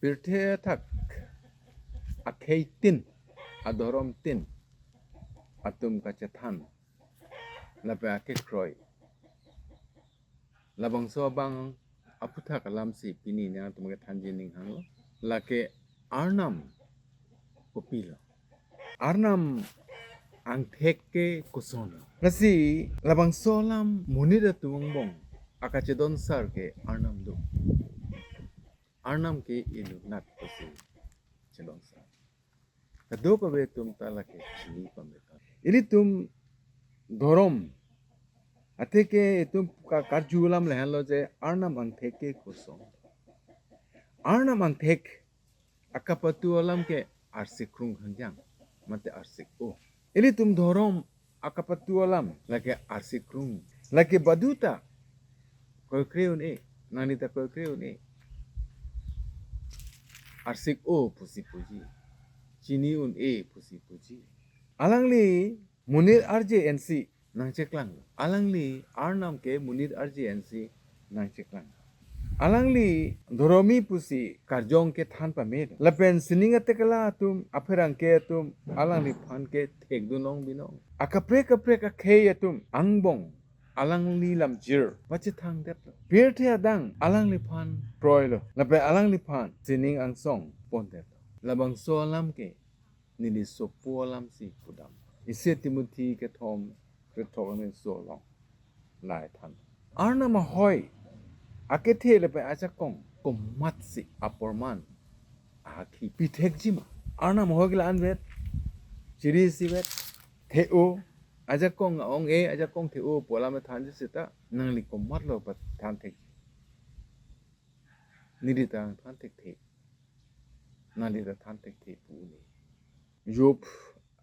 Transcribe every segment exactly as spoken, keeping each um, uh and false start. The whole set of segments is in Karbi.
Pirthe athak akhei tin, adhorom tin atum kachethan lapen akekroi, labangso abang aphuthak alamsi pini nangtum kethanji ning hanglo. Lake Arnam kopilo? Arnam angthek ke kosonlo? Lasi labangso alam monit atum angbong akachedon sar ke Arnam do. Arnam ke inutnat pusi chedon sar. Kadokave atum ta lake chini pame. Ilitum dhorom atheke itum ka-, karju alam lahenlo je Arnam angthek ke koson. Arnam angthek akapatu alam ke arsik krung hangjang, mate arsik o. Ilitum dhorom akapatu alam lake arsik krung. Lake baduta kroikre un-e, nangli ta kroikre un-e. Arsik o pusi puji, chini un-e pusi puji. Alangli monit arje ensi nangcheklang. Alangli Arnam ke monit arje ensi nangcheklang. Alangli dhoromi pusi karjong kethan pame. Lapen sining atekela atum, apherangke atum alangliphan ke thekdunlong binong. Akaprek kaprek akhei atum angbong alangli lamjir pachethangdetlo. Pirthe adang alangliphan kroilo. Lapen alangliphan sining angsong pondetlo. Labangso alam ke neli sopo alamsi pudam. Isi Timothy kethom krethrok angdengso along lahai than. Arnam ahoi akethe lapen ajakong komatsi aporman ahakhi pithekji ma? Arnam ahoi ke la-an vet, chiri isi vet, the-o, ajakong ong-e, ajakong the-o pu alam thanji seta nangli komatlo pathan thek? Neli ta than thekthe. Nangli ta than thekthe pu ne. Job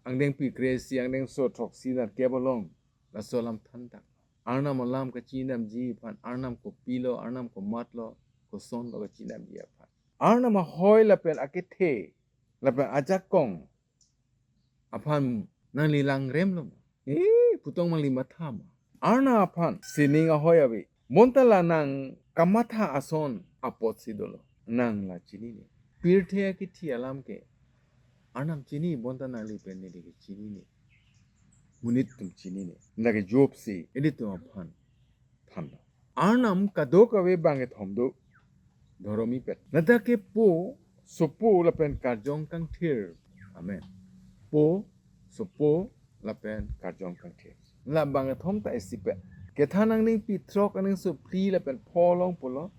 angdengpi kre-isi angdengso throksi nerkep along laso alam thandak. Arnam alam kachinidamji aphan, Arnam kopilo, Arnam komatlo, kosonlo kachinidamji aphan. Arnam ahoi lapen akethe lapen ajakong aphan nangli langremlo ma? Eh, putong mangli matha ma? Arnam aphan sining ahoi ave. Bonta la nang kamatha ason apotsi dolo. Nang la chinine. Pirthe akithi alam ke Arnam chini, bonta nangli pen neli ke chinine. Monit atum chinine. Lake Job si ilitum aphan thanlo. Arnam kadokave bang kethom do. Dhoromi pet. Ladak ke Po, Sopo lapen Karjong Kangthir. Amen. Po, Sopo lapen Karjong Kangthir. La bang kethom ta isi pet. Kethan angdengpi throk angdengso phli lapen pho along pulo,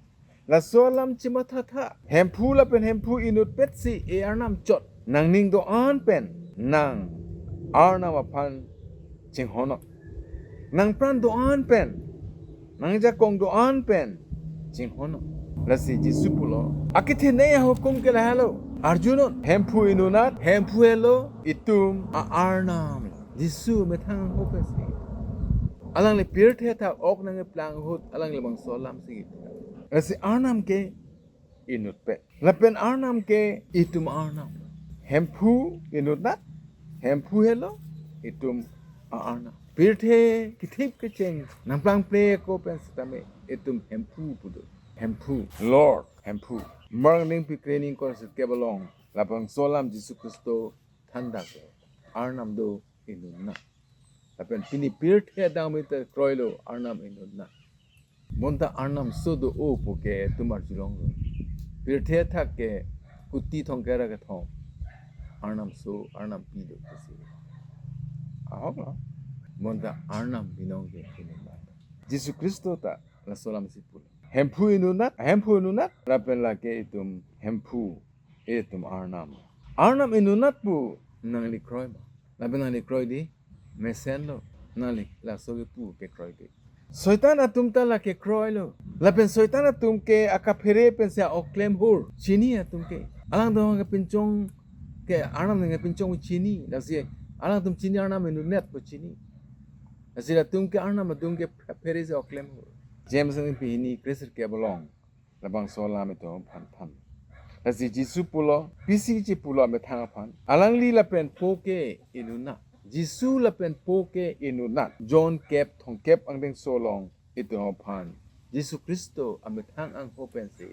laso alam chimathatha. Hemphu lapen Hemphu inutpetsi e-arnam chot. Nangning do-an pen nang Arnam aphan chinghonnoi. Nangpran do-an pen, nangjakong do-an pen chinghonnoi. Lasi Jisu pulo, akethenei ahukum ke lahelo. Arjunon, Hemphu inutnat, Hemphu helo, itum a-arnam. Jisu methang ahok asi. Alangli pirthe athak ok nangkeplang ahut alangli bangso alamsi. Lasi Arnam ke inutpet. Lapen Arnam ke itum arnam. Hemphu inutnat, Hemphu helo, itum a-arnam. Pirthe kithip kecheng nangplangple ako pen setame itum Hemphu pudo. Hemphu, Lord, Hemphu. Mark angdengpi kre-ni ingkoi ra sirkep along labangso alam Jisu Khristo thandak. Arnam do inutnat. Lapen pini pirthe adang mita kroilo Arnam inutnat. Bonta Arnam so do-o puke itum arjulonglo. Pirthe athak ke kuti thomkep ra kethom Arnam so, Arnam pi do pusi. Ahoklo. Bonta Arnam binong ke inutnat. Jisu Khristo ta laso alamsi pulo. Hemphu inutnat, Hemphu inutnat, lapen lake itum Hemphu, itum arnam. Arnam inutnat pu nangli kroi ma? Lapen nangli kroi dei, mesenlo, nangli laso kepu kekroide. Soitan atum ta lake kroilo. Lapen Soitan atum ke akaphere pensi a-ok klem hur. Chini atum ke. Alangtum kepinchong ke Arnam nangkepinchong chini. Lasi alangtum chini Arnam inutnat pu chini. Lasi latum ke Arnam atum kephere si ok klem hur. James angdengpi hini kre-sirkep along labangso alam itum aphan than. Lasi Jisu pulo, pisi chipulo amethang aphan. Alangli lapen Po ke inutnat. Jisu lapen Po ke inutnat. John kep thomkep angdengso along itum aphan Jisu Khristo amethang angho pensi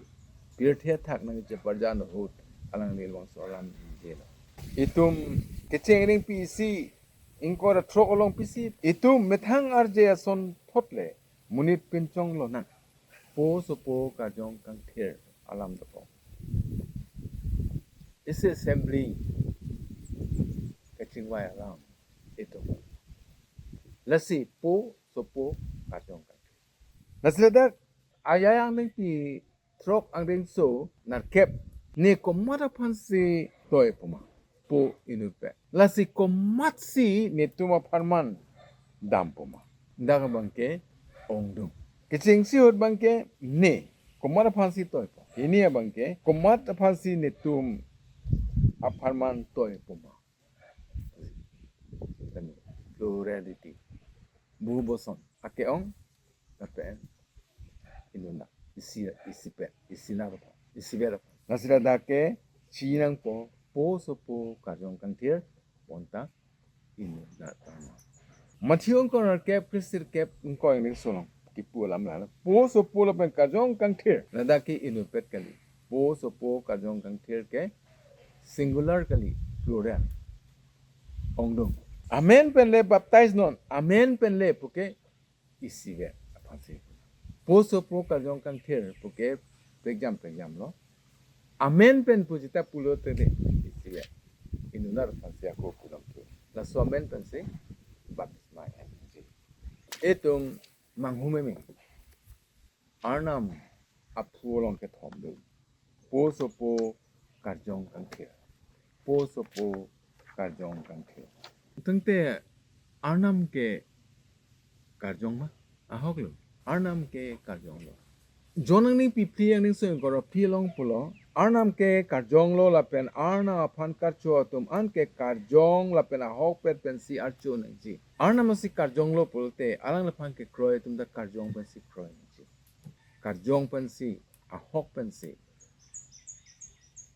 Pirthe athak nangcheparjan ahut alangli labangso alam ingjelo. Itum kecheng ring pisi, ingkoi ra throk along pisi, itum methang arje asonthot le monit pinchong lonang. Po sopo karjong kangthir alam dokok. Isi assembly kachingvai alam itum. Lasi po sopo karjong kangthir. Lasi ladak ayai angdengpi throk angdengso nerkep, ne komat aphansi toi puma, po inutpet. Lasi komatsi netum apharman dam puma, dak abangke ongdung. Kechengsi ahut abangke ne komat aphansi toi puma, hini abangke komat aphansi netum apharman toi puma. Plurality. Buhu boson ake-ong, lapen inut anak, isi, isipet, isi anak aphan, isivet aphan. Lasi ladak ke chinangpo, po sopo karjong kangthir, bonta inut anak tama. Matthew ingkoi ra nerkep, kre-isi ra kep, ingkoi ingdengso along kipu alam lalo. Po sopo lapen karjong kangthir, ladak ke inutpet kali. Po sopo karjong kangthir ke singular kali, plural. Ongdung. Amen pen le baptize non. Amen pen le puke isivet aphansi. Po sopo karjong kangthir puke prekjam prekjamlo. Amen pen pu seta pulote le isivet. Inut anak aphansi ako pulang tu. Laso amen pensi baptisma enji. Itum manghumeme. Arnam aphu along kethom do. Po sopo karjong kangthir. Po sopo karjong kangthir. Tangte Arnam ke karjong ma? Ahoklo. Arnam ke karjonglo. John angdengpi phli angdengso ingkoi ra phli along pulo, Arnam ke karjonglo lapen Arnam aphan karcho atum an ke karjong lapen ahokpet pensi archo nangji. Arnam si karjonglo pulote, alangliphan kekroi atum ta karjong pensi kroi nangji. Karjong pensi, ahok pensi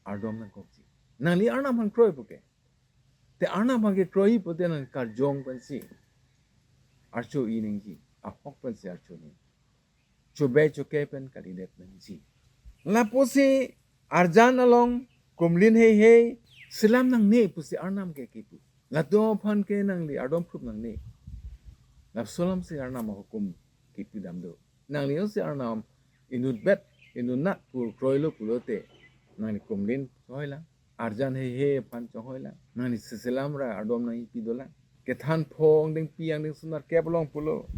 ardom nangkokji. Nangli Arnam aphan kroi puke, te Arnam aphan kekroi pulote nang karjong pensi archo-i nangji, ahok pensi archo nangji. Chobe choke pen kalidet nangji. Lapusi arjan along kumlin heihei selam nangne pusi Arnam ke kipu. Latum aphan ke nangli ardom phrup nangne. Lapusi alamsi Arnam ahukum kipu dam do. Nangli jongsi Arnam inutpet, inut anak pu kroilo pulote, nangli kumlin chonghoi lang, arjan heihei aphan chonghoi lang, nangli seselam ra ardom nangpi dolang. Kethan phong angdengpi angdengso nerkep along pulo,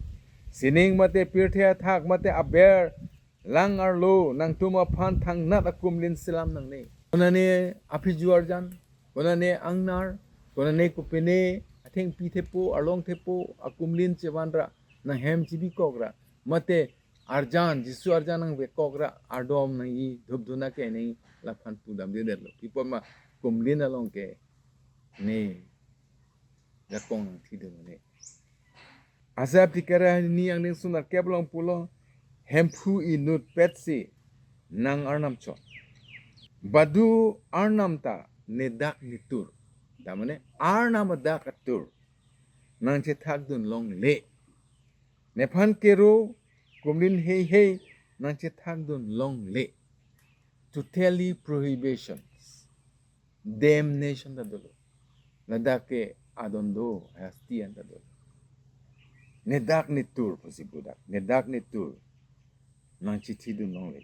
sining mate pirthe athak mate aber lang arlo nangtum aphan thangnat akumlin selam nangne. Konane aphiju arjan, konane angnar, konane kopine athengpi thepo, arlong thepo akumlin chevan ra nanghem chibikok ra, mate arjan, Jisu arjan nangvekok ra ardom nangji, dhupdhuna ke nangji, laphan pudamdedetlo. Pi apot ma, kumlin along ke ne jakong nangthidun ne. Isaiah phlikre hini angdengso nerkep along pulo, Hemphu inutpetsi nang Arnam chot. Badu Arnam ta nedak netur. Damane Arnam adak atur nangchethakdun longle. Nephan kero kumlin heihei nangchethakdun longle. Totally prohibitions. Damnation ta dolo. Ladak ke adon do, hasti an ta dolo. Nedak netur pusi pu dak. Nedak netur nangchethidun longle.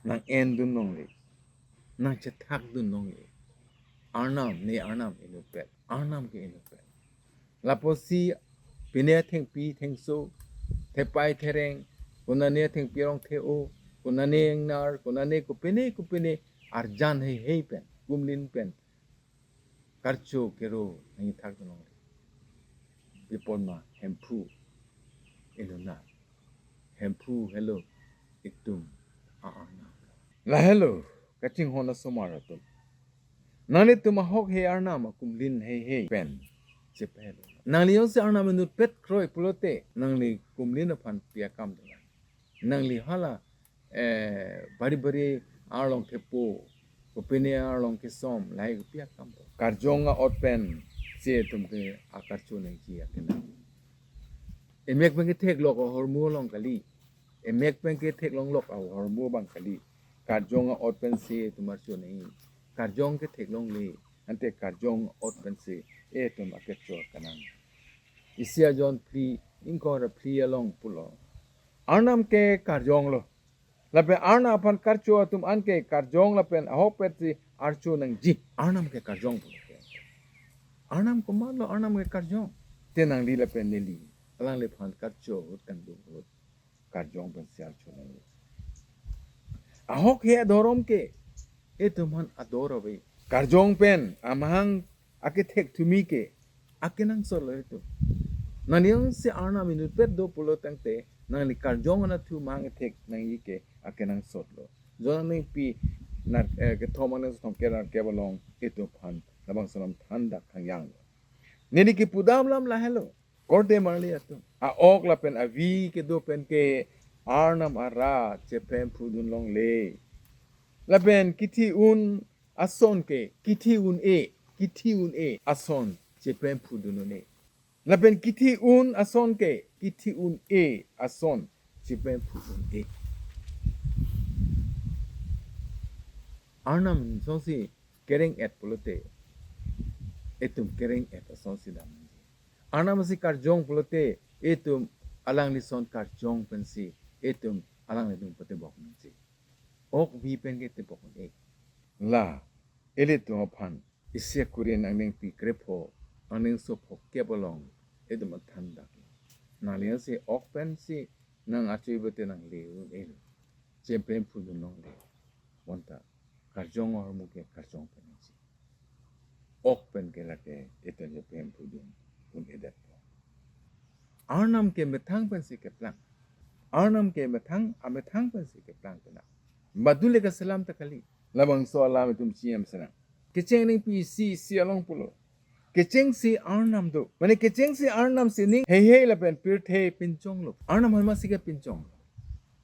Nang-endun longle. Nangchethakdun longle. Arnam, ne Arnam inutpet. Arnam ke inutpet. Lapusi pine athengpi thengso, thepai thereng, konane athengpi arong the-o, konane angnar, konane kopine kopine arjan heihei pen, kumlin pen karcho kero nangchethakdun longle. Pi apot ma, Hemphu inut anak. Hemphu helo itum a-Arnam. Lahelo kachinghon asomar atum, nanglitum ahok he Arnam akumlin heihei pen chepahelo. Nangli jongsi Arnam inutpet kroi pulote, nangli kumlin aphan pi akam dolang? Nangli hala, eh, bari bari arlong thepo, kopine arlong kesom, lahai kopi akam do? Karjong a-ot pensi itum ke akarcho nangji akenaji. Emek pen ketheklok ahormu along kali. Emek pen ketheklonglok ahormu abang kali. Karjong a-ot pensi itum archo nangji. Karjong ke theklongle, ante karjong a-ot pensi itum akecho kenang. Isi a-John phli, ingkoi ra phli along pulo, Arnam ke karjong lo. Lapen Arnam aphan karcho atum anke karjong lapen ahokpet si archo nangji. Arnam ke karjong pulo. Arnam komatlo, Arnam ke karjong. Te nangli lapen neli, alangliphan karcho ahut, kangdung ahut, karjong pensi archo nangji. Ahok he adhorom ke itum aphan ador ave. Karjong pen amahang akethek thumi ke akenangsot lo itum. Nangli jongsi Arnam inutpet do pulo tangte, nangli karjong anatthu amahang ethek nangji ke akenangsot lo. John aningpi, na, eh, kethom, angdengso thomkep ra kep along itum aphan labangso alam thandak thangjang lo. Neli kepudam alam lahelo. Korte marli atum, a-ok lapen avi kedo pen ke Arnam ara chephemphu dun longle. Lapen kithi un ason ke, kithi un-e, kithi un-e ason chephemphu dun un-e. Lapen kithi un ason ke, kithi un-e ason chephemphu dun un-e. Arnam asonsi kereng-et pulote, itum kereng-et asonsi dam nangji. Arnam si karjong pulote, itum alangli ason karjong pensi itum alanglitum patebok nangji. Ok avi pen ke tebok un-e. La, ilitum aphan Isaiah kurin angdengpi krepho, angdengso phongokep along itum thandak. Nangli jongsi ok pensi nang acho-i pulote nang le un-e lo. Chephemphu dun longle. Bonta karjong ahormu ke karjong pen nangji. Ok pen ke lake itum chephemphu dun un-edetpo. Arnam ke methang pensi keplang. Arnam ke methang, amethang pensi keplang penang. Badu le kaselam ta kali. Labangso alam itum chiyam senang. Kecheng aningpi isi isi along pulo, kechengsi Arnam do. Mane kechengsi Arnam sining heihei lapen pirthe pinchong lo. Arnam aphan masi kepinchong lo.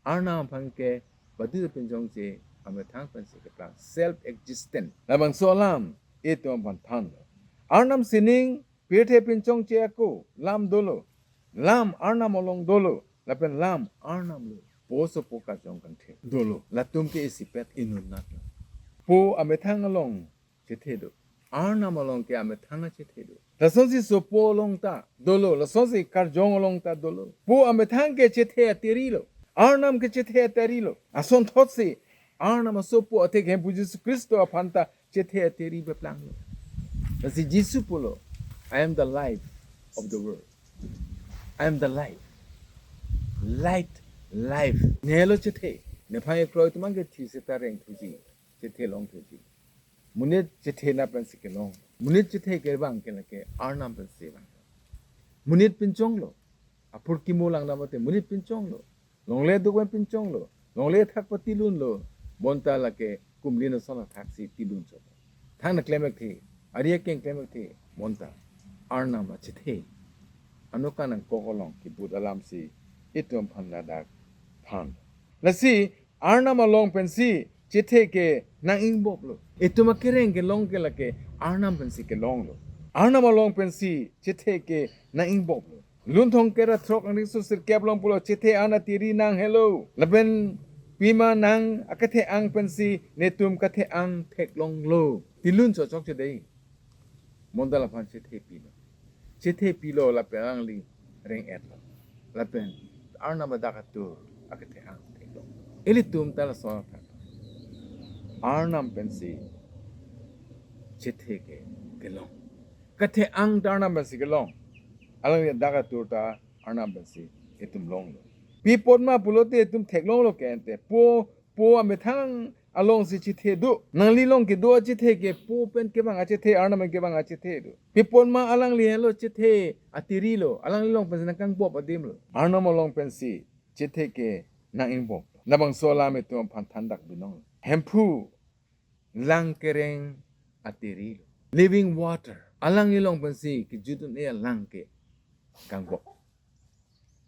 Arnam aphan ke badu pinchongche, amethang pensi keplang, self existent. Labangso alam itum aphan thanlo. Arnam sining pirthe pinchongche ako lam dolo. Lam Arnam along dolo. Lapen lam Arnam lo. Po sopo karjong kangthir dolo. Latum ke isipet inutnat lo. Po amethang along chethe do. Arnam along ke amethang achethe do. Lasonsi sopo along ta dolo. Lasonsi karjong along ta dolo. Po amethang ke chethe atiri lo. Arnam ke chethe atiri lo. Asonthotsi Arnam asopo athek Hemphu Jisu Khristo aphan ta chethe atiri peplang lo. Lasi Jisu pulo, "I am the life of the world. I am the life." Light, life. Neli lo chethe. Nephan kekroi atum an ke thi seta reng thuji, chethe long thuji. Monit chethe nat pensi kelong. Monit chethe kevang ke lake Arnam pensi vang. Monit pinchong lo. Apor kimo lang dam ate monit pinchong lo. Longle duk pen pinchong lo. Longle thak patilun lo. Bonta lake kumlin ason athaksi tilun chot. Thang na klemek the, ari akeng klemek the. Bonta Arnam achethe, anokan angkok along kebut alamsi itum aphan ladak than. Lasi Arnam along pensi chethe ke nang-ingbop lo. Itum akereng kelong ke lake Arnam pensi kelong lo. Arnam along pensi chethe ke nang-ingbop lo. Lun thomkep ra throk angdengso sirkep along pulo, chethe an atiri nang helo. Lapen pima nang akethe-ang pensi netum kethe-ang theklong lo. Tilun chot chokche dei. Bonta laphan chethe pilo. Chethe pilo lapen alangli reng-et lo. Lapen Arnam adak atur akethe-ang theklong. Ilitum ta lason athak. Arnam pensi chethe ke kelong. Kethe-ang ta Arnam pensi kelong. Alangli adak atur ta Arnam pensi itum longlo. Pi apot ma pulote itum theklong lo ke ante. Po, po amethang alongsi chethe do. Nangli along kedo achethe ke po pen kevang achethe, Arnam pen kevang achethe do. Pi apot ma alangli helo chethe atiri lo. Alangli along pensi nangkangbop adim lo. Arnam along pensi chethe ke nang-ingbop. Labangso alam itum aphan thandak binong. Hemphu lang kereng atiri lo. Living water. Alangli along pensi kejut un-e alang ke kangbop.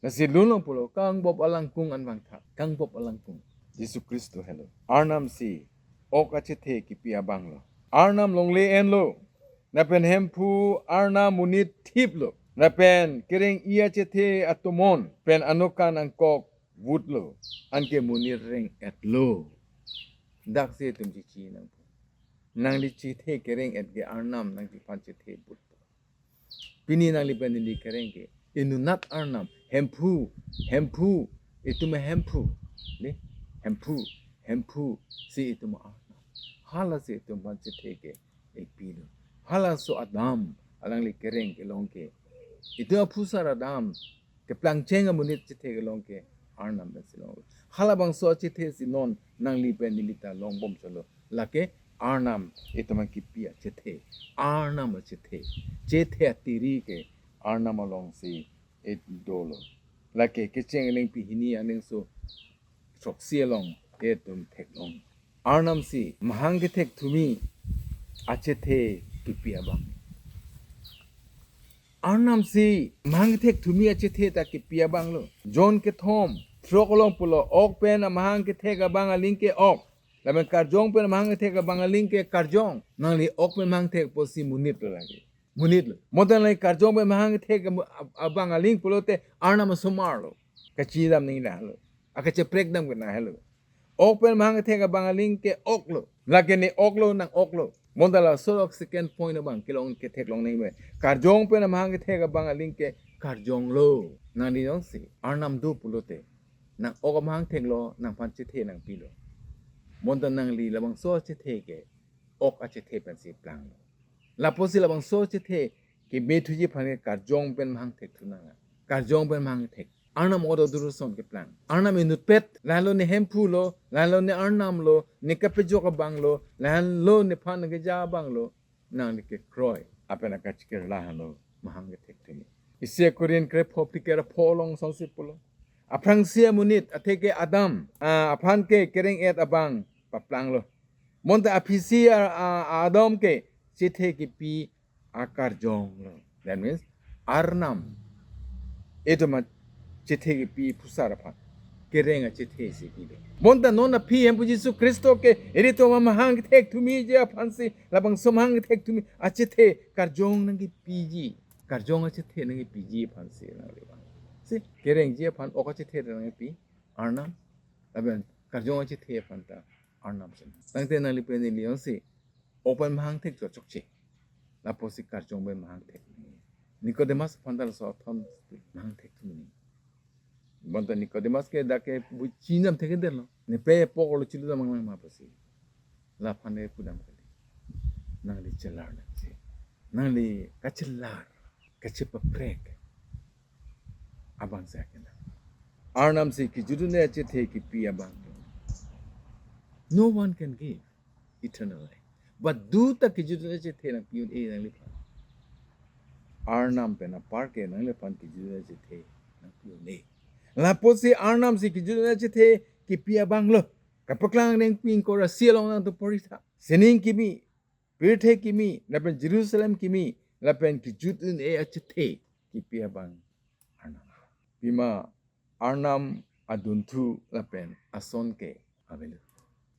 Lasi lun along pulo, kangbop alangkung an vangtha. Kangbop alangkung Jisu Khristo helo. Arnam si ok achethe kipi abang lo. Arnam longle enlo. Lapen Hemphu Arnam monit thip lo. Lapen kereng-i achethe atomon pen anokan angkok vut lo. Anke monit reng-et lo. Dak si itum chichi nangpo. Nangli chethe kereng-et ke Arnam nangli aphan chethe put. Pini nangli pen neli kereng ke inutnat Arnam, Hemphu, Hemphu, itum Hemphu, ne? Hemphu, Hemphu si itum Arnam. Hala si itum aphan chethe ke epilo. Halaso Adam alangli kereng kelong ke, itum aphusar Adam keplangcheng amonit chethe kelong ke Arnam pensi long. Halabangso achethe si non nangli pen neli ta longbom chotlo. Lake Arnam itum aphan kipi achethe. Arnam achethe. Chethe atiri ke Arnam along si dolo. Lake Kecheng alengpi hini aning so throksi along itum theklong. Arnam si mahang kethek thumi achethe kipi abang. Arnam si mahang kethek thumi achethe ta kipi abang lo. John kethom throk along pulo, ok pen amahang kethek abang aling ke ok, lapen karjong pen amahang kethek abang aling ke karjong. Nangli ok pen mahang thek pusi monit lo lagi. Monit lo. Bonta nangli karjong pen mahang kethek ab-, ab-, abang aling pulote Arnam asomar lo. Kachidam nangji lahelo. Akacheprek dam ke lahelo. Ok pen mahang kethek abang aling ke ok lo. Lake ne ok lo, nang ok lo. Bonta laso ok second point abang kelong ketheklong nangji me. Karjong pen mahang kethek abang aling ke karjong lo. Nangli jongsi Arnam do pulote, nang ok mahang theklo, nangphan chethe nangpilo. Bonta nangli labangso achethe ke ok achethe pensi planglo. Lapusi labangso achethe kemethuji aphan ke karjong pen mahang thek thu nang. Karjong pen mahang thek. Arnam odo duruson keplang. Arnam inutpet, lahelo ne Hemphu lo, lahelo ne Arnam lo, ne kapejok abang lo, lahelo nephan keja abang lo, nangli kekroi apen akachikir lahelo mahang kethek thumi. Isi Korin krepho phlikep ra pho along sonsi pulo. Aphrangsi amonit, atheke Adam, ah, aphan ke kereng-et abang paplanglo. Bonta aphisi a, a, a-Adam ke chethe kipi akarjong lo. That means Arnam itum achethe kipi phusar aphan kereng achethe si pilo. Bonta non aphi Hemphu Jisu Khristo ke ilitum amahang kethek thumiji aphansi labangso mahang kethek thumi achethe karjong nangkipiji. Karjong achethe nangkipiji aphansi nangli abang. Si kerengji aphan ok achethe nangkipi Arnam, lapen karjong achethe aphan ta Arnam si. Tangte nangli pen neli jongsi ok pen mahang thek chokche. Lapusi karjong pen mahang thek. Nicodemus aphan ta laso athon mahang thek thu nangji. Bonta Nicodemus ke dak ke bu chinam thekdetlo. Ne pe pok lo chilu dam mang ma pusi. Laphan ne pudam kali. Nangli chelar nangji. Nangli kachelar, kachepaprek abang si akena. Arnam si kejut un-e achethe kipi abang. No one can give eternal life. But do ta kejut un-e achethe nangpi un-e nangliphan. Arnam pen apar ke nangliphan kejut un-e achethe nangpi un-e. Lapusi Arnam si kejut un-e achethe kipi abang lo. Kapaklang nangpi ingkoi ra isi along nangtum pori tha. Sining kimi, pirthe kimi, lapen Jerusalem kimi, lapen kejut un-e achethe kipi abang Arnam. Pima Arnam adunthu lapen ason ke avelo.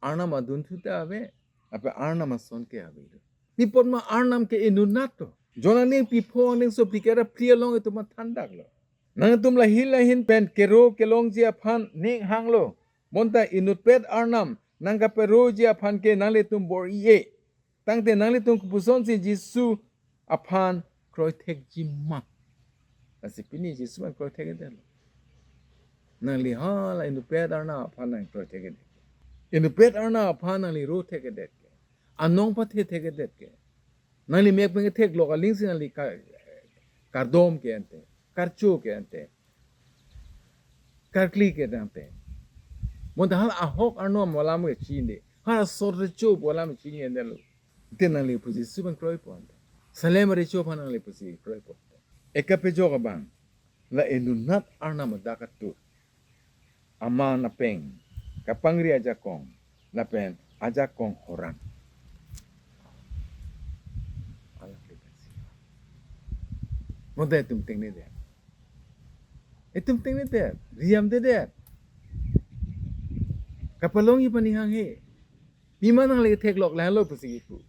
Arnam adunthu ta ave, lapen Arnam ason ke avelo. Pi apot ma Arnam ke inutnat to. John aningpi pho aning so phlikep ra phli along itum mathandaklo. Nangtum lahin lahin pen kero kelongji aphan ning hanglo. Bonta inutpet Arnam nangkaperoji aphan ke nanglitum bor-i-e. Tangte nanglitum kopuson si Jisu aphan kroithekji ma. Lasi pini Jisu aphan kroithekdetlo. Nangli hala inutpet Arnam aphan nangkroithekdet. Inutpet Arnam aphan nangli ro thekdet ke. Anong pathe thekdet ke. Nangli mek pen theklok aling si nangli ka-, kardom ke ante, karcho ke ante, karkli ke ante. Bonta hala ahok arnam alam ke chini, hala sor recho pu alam chinidetlo. Te nangli pusi Jisu aphan kroipo ante. Salem recho aphan nangli pusi kroipo. Ekapejok abang, la inutnat Arnam adak atur. Aman apeng, kapangri ajakong, lapen ajakong horang. Alang lekan si. Bonta itum tengnedet. Itum tengnedet, riamdedet. Kapalongji aphan ning hanghe. Pima nangli theklok lahelo pusi kipu.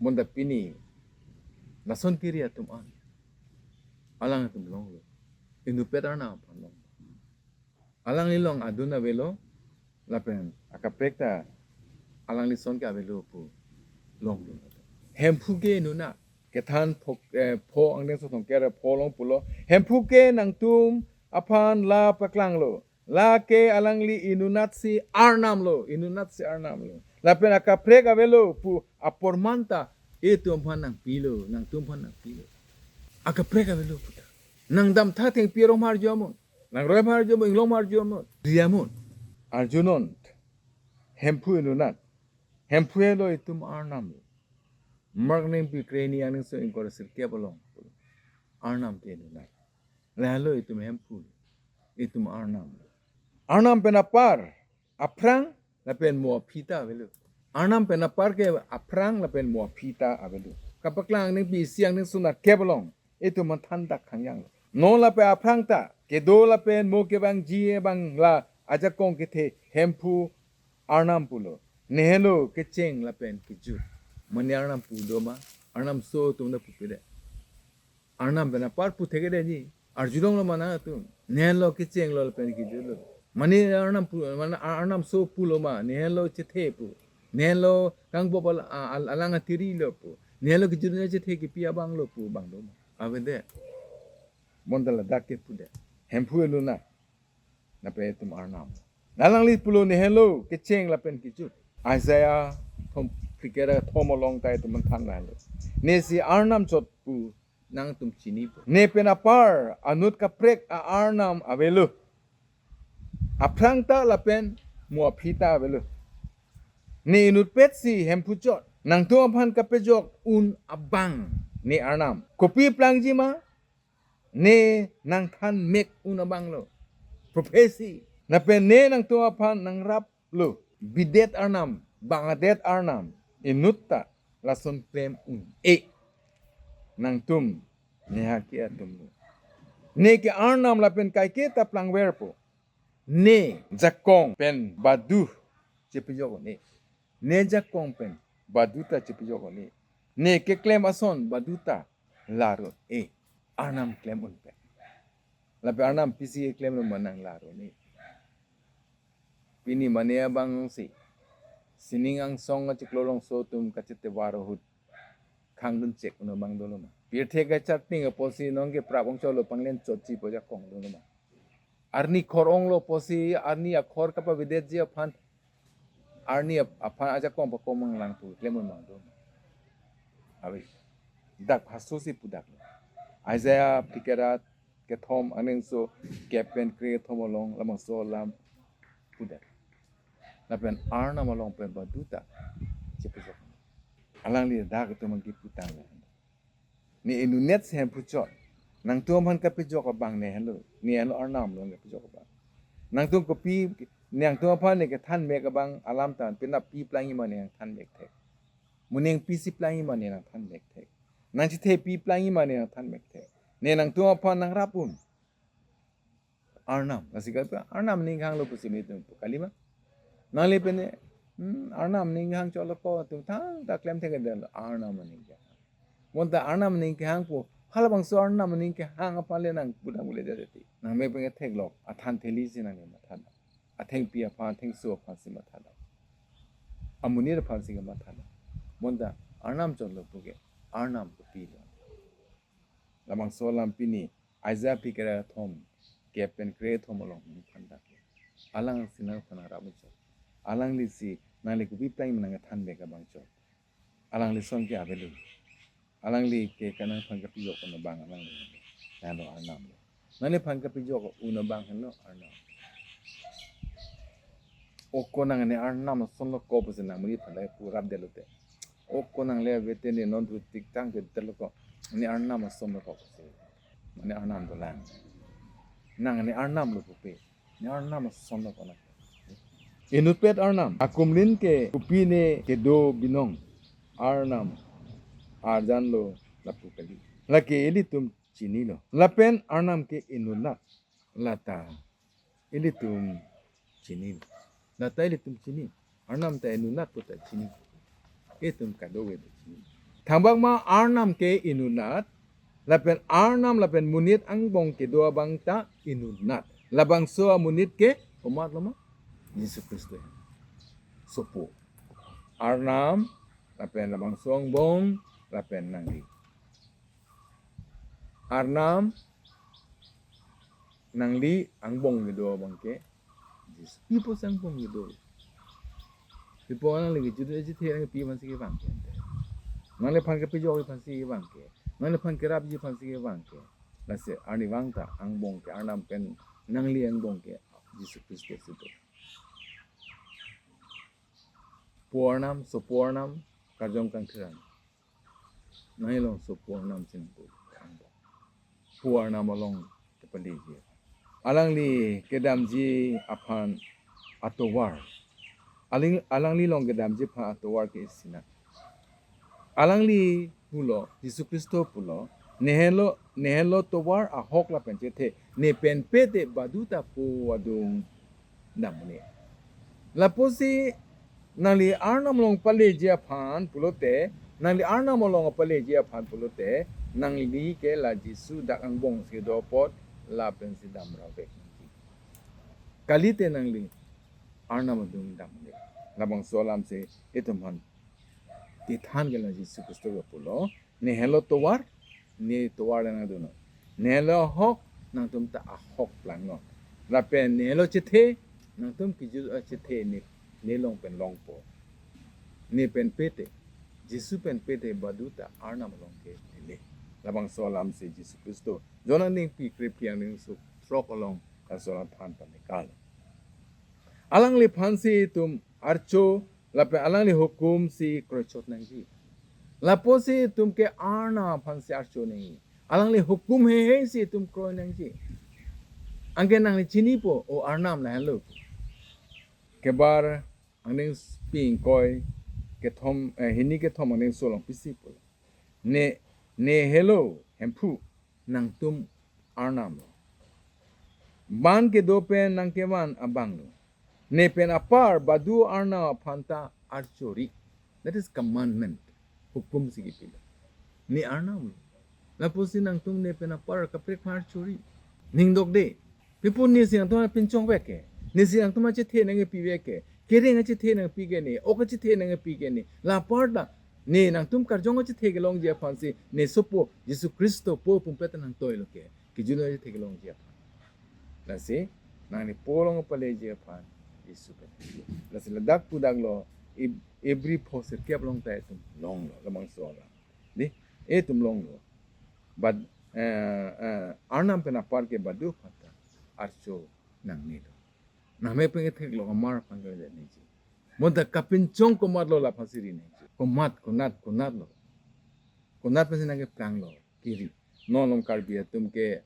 Bonta pini lason kiri atum an. Alang atum longlo. Inutpet Arnam aphan long. Alanglilong adun avelo, Lapen akaprek ta alangli ason ke avelo pu longlo. Hemphu ke inutnat. Kethan pho, eh, pho angdeng so thomkep ra pho along pulo. Hemphu ke nangtum aphan la paklanglo. Lake alangli inutnatsi Arnam lo, inutnatsi Arnam lo. Lapen akaprek avelo pu aporman ta itum aphan nangpilo, nangtum aphan nangpilo. Akaprek avelo pu ta. Nangdamtha thengpi arong ma arju amun. Nangroi ma arju amun, inglong ma arju amun. Arju amun. Arjunon. Hemphu inutnat. Hemphu helo itum Arnam lo. Mark ningpi krehini angdeng so ingkoi ra sirkep along. Arnam ke inutnat. Lahelo itum Hemphu. Itum Arnam. Arnam pen apar, aphrang, lapen mo aphi ta avelo. Arnam pen apar ke aphrang lapen mo aphi ta avelo. Kapaklang ningpi isi angdeng so nerkep along itum aphan than dak khangjang lo. Non lapen aphrang ta, kedo lapen mo kevangji abang la ajakong kethe Hemphu Arnam pulo. Nehelo kecheng lapen kejut. Mane Arnam pu do ma? Arnam so atum ta pupe det. Arnam pen apar pu thekthedet ji. Arjulonglo ma nangtum? Nehelo kecheng lo lapen kejut lo. Mane Arnam pu, mane Ar-, Arnam so pulo ma? Nehelo chethe pu. Nehelo kangbop al-, al-, alang atiri lo pu. Nehelo kejut ne chethe kepi abang lo pu abang do ma? Avedet. Bonta ladak ke pudet. Hemphu inutnat. Lapen itum Arnam. Alangli pulo nehelo kecheng lapen kejut. Isaiah thom, phlikep ra thom along ta itum aphan than lahelo. Nesi Arnam chot pu nangtum chinipo. Ne pen apar anut kaprek a-Arnam avelo. Aphrang ta lapen mo aphi ta avelo. Ne inutpetsi Hemphu chot. Nangtum aphan kapejok un abang ne Arnam. Kopi plangji ma? Ne nangthan mek un abang lo. Prophecy. Lapen ne nangtum aphan nangrap lo. Bidet Arnam, bang adet Arnam, inut ta lason klem un-e. Nangtum, ne haki atum lo. Ne ke Arnam lapen kaike ta plangverpo. Ne jakong pen badu chepejok un-e. Ne jakong pen badu ta chepejok un-e. Ne keklem ason badu ta lar un-e. Arnam klem un pen. Lapen Arnam pisi klemlo ma nang lar un-e. Pini mane abang si sining angsong achiklo along so atum kachete var ahut khangdun chek un abang dolo ma? Pirthe kacharting apotsi nonke prap ongchotlo, panglen chotji pu ajakong dolo ma? Arni khor onglo apotsi arni akhor kapavedetji aphan, arni ap-, aphan ajakong pakom manglang pu klem un abang dolo ma? Ave. Dak halaso si pudak lo. Isaiah phlikep ra kethom angdeng so kep pen kre kethom along labangso alam pudak. Lapen Arnam along pen badu ta chepejok. Alangli dak itum abang kiputang lo. Ne inutnatsi Hemphu chot. Nangtum aphan kapejok abang nehelo. Nehelo Arnam along kapejok abang. Nangtum kopi, nangtum aphan ne kethan mek abang alam ta penap pi plangji ma ne nangthan mek thek. Mo nangpisi plangji ma ne nangthan mek thek. Nangchethe pi plangji ma ne nangthan mek thek. Ne nangtum aphan nangrap un Arnam. Lasi ka Arnam aning kehang lo pusi nelitum pu kali ma? Nangli pen ne, hmm, Arnam aning kehang chotlo ko, itum thangta klem thekthedetlo, Arnam aning kehang. Bonta Arnam aning kehang pu, halabangso Arnam aning kehang aphan le nang pudam ule jajati. Nang mek pen ketheklok, athan theli si nang mathadam. Athengpi aphan, athengso aphan si mathadam. Amonit aphan si mathadam. Bonta Arnam chotlo puke, Arnam kopilo? Labangso alam pini Isaiah phlikep ra thom, kep pen kre thom along nangthan dak. Alangli si nangphan nangrap un chot. Alangli si nangli kopi plangji ma nangthan mek abang chot. Alangli ason ke avelo. Alangli ke kanangphan kapejok un abang alangli. Nanglo Arnam lo. Nangliphan kapejok un abang henlo Arnam. O ko nang ne Arnam ason lo ko pusi nang monit aphan le purap detlo te. O ko nang le avete ne non thu tik tang ke detlo ko. Ne Arnam ason lo ko pusi. Ne Arnam dolang. Nang ne Arnam lo pupe. Ne Arnam ason lo ko nang. Inutpet Arnam. Akumlin ke kopi ne kedo binong. Arnam arjan lo lapu kali. Lake ilitum chinilo. Lapen Arnam ke inutnat. Lata ilitum chinilo. Lata ilitum chini. Arnam ta inutnat pu ta chini. Itum kadokave ta chini. Thangbak ma Arnam ke inutnat. Lapen Arnam lapen monit angbong kedo abang ta inutnat. Labangso amonit ke komatlo ma? Jisu Khristo sopo. Arnam, lapen labangso angbong, lapen nangli. Arnam, nangli angbong kedo abangke Jisu. Pi apotsi angbong kedo? Pi apot nangli kejut kachethe nangpi aphansi kevang ke? Nangliphan kepajok aphansi kevang ke? Nangliphan kerapji aphansi kevang ke? Lasi arnivang ta angbong ke, Arnam pen nangli angbong ke Jisu Khristo si do. Po Arnam, sopo Arnam, karjong kangthir Arnam. Nangli along sopo Arnam si nangpo. Po Arnam along kepaleji. Alangli kedamji aphan atovar. Aling, alangli along kedamji aphan atovar ke isi nang. Alangli pulo, Jisu Khristo pulo, ne helo, ne helo tovar ahok lapen chethe, ne pen pe te baduta po adung damne. Lapusi nangli Arnam along paleji aphan pulote, nangli Arnam along paleji aphan pulote, nangli ke la Jisu dak angbong si do apot lapensi damra vek nangji. Kalite nangli Arnam adung damne. Labangso alam si itum aphan kethan ke la Jisu Khristo ke pulo, ne helo tovar, ne tovar le nangdunnon. Ne helo ahok, nangtum ta ahok plangnon. Lapen ne helo chethe, nangtum kejut kachethe ne, ne along pen longpo. Ne pen pe te, Jisu pen pe te baduta Arnam along ke nele. Labangso alam si Jisu Khristo John aningpi krephli angdengso throk along laso alam than pame kal. Alangliphan si itum archo lapen alangli hukum si kroichot nangji. Lapusi itum ke Arnam aphansi archo nangji. Alangli hukum heihei si itum kroi nangji. Anke nangli chinipo, o Arnam lahelo. Kebar angdengpi ingkoi kethom, eh, hini kethom angdengso along pisi pulo. Ne, ne helo Hemphu, nangtum Arnam lo. Ban kedo pen nangkevan abang lo. Ne pen apar badu Arnam aphan ta archori. That is commandment. Hukum si kipilo. Ne Arnam lo. Lapusi nangtum ne pen apar kaprek aphan archori. Ning dokde. Pi apot ne si nangtum apinchong vek ke? Ne si nangtum achethe nangkepi vek ke? Kereng achethe nangpi ke ne? Ok achethe nangkepi ke ne? La apar ta ne nangtum karjong achethe kelongji aphansi ne sopo Jisu Khristo po pumpet nangtoilo ke. Kejut kachethe kelongji aphan. Lasi nangli po along paleji aphan Jisu pen. Lasi ladak pudaklo Ib-, Ibri pho sirkep along ta itum longlo, labangso alam. Di, itum longlo. But, eh, eh, Arnam pen apar ke badu aphan ta archo nangnelo. Nangmek pen ketheklo, amar aphan kele nangji. Bonta kapinchong komatlo laphansi ri nangji. Komat, konat, konatlo. Konat pensi nangkeplanglo, keri. Non along Karbi atum ke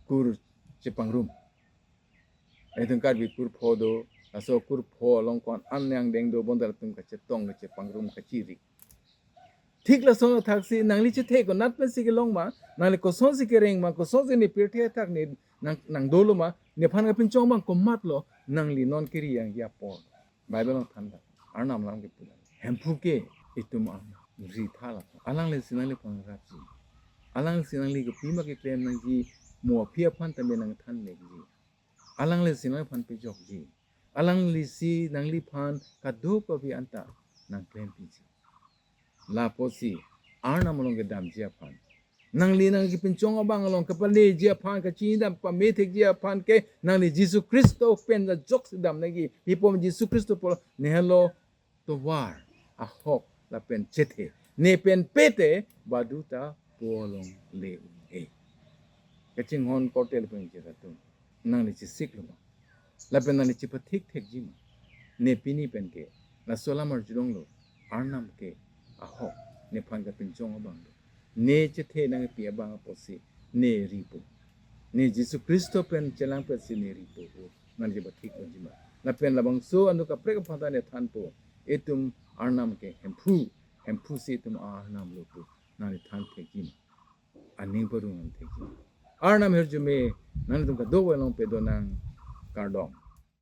kur chepangrum. Itum Karbi kur pho do, laso kur pho along ko-an angdeng do, bonta latum kachetong, kachepangrum, kachiri. Thik lason athaksi nangli chethe konat pensi kelong ma, nangli kosonsi kereng ma, kosonsi ne pirthe athak ne nang, nangdolo ma, nephan kapinchong abang komatlo, nangli non keri yang ya apor. Bible along than ta, Arnam alam kepu ta. Hemphu ke itum Arnam ri tha la. Alanglisi nangliphan rapji. Alanglisi nangli kopima keklem nangji, mo aphi aphan tame nangthan mekji. Alanglisi nangliphan pejokji. Alanglisi nangliphan kadokave anta nangklempiji. Lapusi Arnam along kedamji aphan, nangli nangkepinchong abang along kepaleji aphan, kachinidam pamethekji aphan ke nangli Jisu Khristo pen ajoksi dam nangji. Pi apot Jisu Khristo pulo, ne helo tovar, ahok lapen chethe. Ne pen pe te baduta po along le un-e. Kachinghon korte lapen cheratung, nangli chesiklo ma? Lapen nangli chepathik thekji ma? Ne pini pen ke laso alam arjulonglo, Arnam ke ahok, nephan kapinchong abang do. Ne chethe nangpi abang apotsi ne ripo. Ne Jisu Khristo pen chelangpetsi ne ripo. Nangli chepathik unji ma? Lapen labangso anut kaprek aphan ta ne thanpo, itum Arnam ke Hemphu, Hemphu si itum Arnam lo pu nangli than thekji ma? Aning parong nang thekji ma? Arnam ahirjume nanglitum kadokave along pedo nang, kardom.